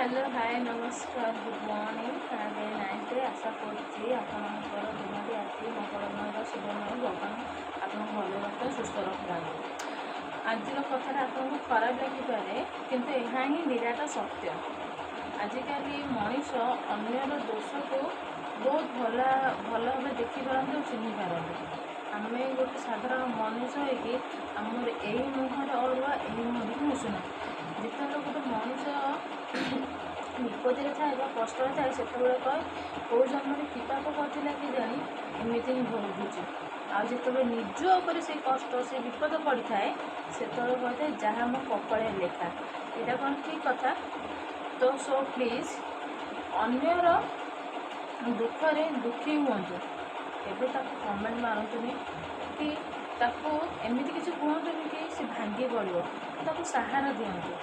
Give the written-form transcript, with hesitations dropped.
Hello, ହାଏ, ନମସ୍କାର, good morning, have a nice day. ଆଶା କରୁଛି ଆପଣଙ୍କର ଦିନଟି ଆଜି ମଙ୍ଗଳମୟ ବା ଶୁଭମୟ। ଭଗବାନ ଆପଣଙ୍କୁ ଭଲରେ ରଖିଥାନ୍ତୁ, ସୁସ୍ଥ ରଖିଥାନ୍ତୁ। ଆଜିର କଥାଟା ଆପଣଙ୍କୁ ଖରାପ ଲାଗିପାରେ, କିନ୍ତୁ ଏହା ହିଁ ନିରାଟ ସତ୍ୟ। ଆଜିକାଲି ମଣିଷ ଅନ୍ୟର ଦୋଷକୁ ବହୁତ ଭଲ ଭଲ ଭାବେ ଦେଖିପାରନ୍ତି ଓ ଚିହ୍ନି ପାରନ୍ତି। ଆମେ ଗୋଟେ ସାଧାରଣ ମଣିଷ ହେଇକି ଆମର ଏଇ ମୁହଁରେ ଅଡ଼ୁଆ, ଏଇ ମୁହଁରେ ହିଁ ଉଷୁନା। ଯେତେବେଳେ ଗୋଟେ ମଣିଷ ବିପଦରେ ଥାଏ ବା କଷ୍ଟରେ ଥାଏ, ସେତେବେଳେ କହେ, କେଉଁ ଜନ୍ମରେ କି ପାପ କରିଥିଲା କେଜାଣି, ଏମିତି ହିଁ ଭୋଗୁଛି। ଆଉ ଯେତେବେଳେ ନିଜ ଉପରେ ସେ କଷ୍ଟ, ସେ ବିପଦ ପଡ଼ିଥାଏ, ସେତେବେଳେ କହିଥାଏ, ଯାହା ମୋ କପାଳରେ ଲେଖା। ଏଇଟା କ'ଣ ଠିକ୍ କଥା? ତ ସୋ ପ୍ଲିଜ୍, ଅନ୍ୟର ଦୁଃଖରେ ଦୁଃଖୀ ହୁଅନ୍ତୁ, କେବେ ତାକୁ କମେଣ୍ଟ ମାରନ୍ତୁନି କି ତାକୁ ଏମିତି କିଛି କୁହନ୍ତୁନି କି ସେ ଭାଙ୍ଗି ପଡ଼ିବ। ତାକୁ ସାହାରା ଦିଅନ୍ତୁ।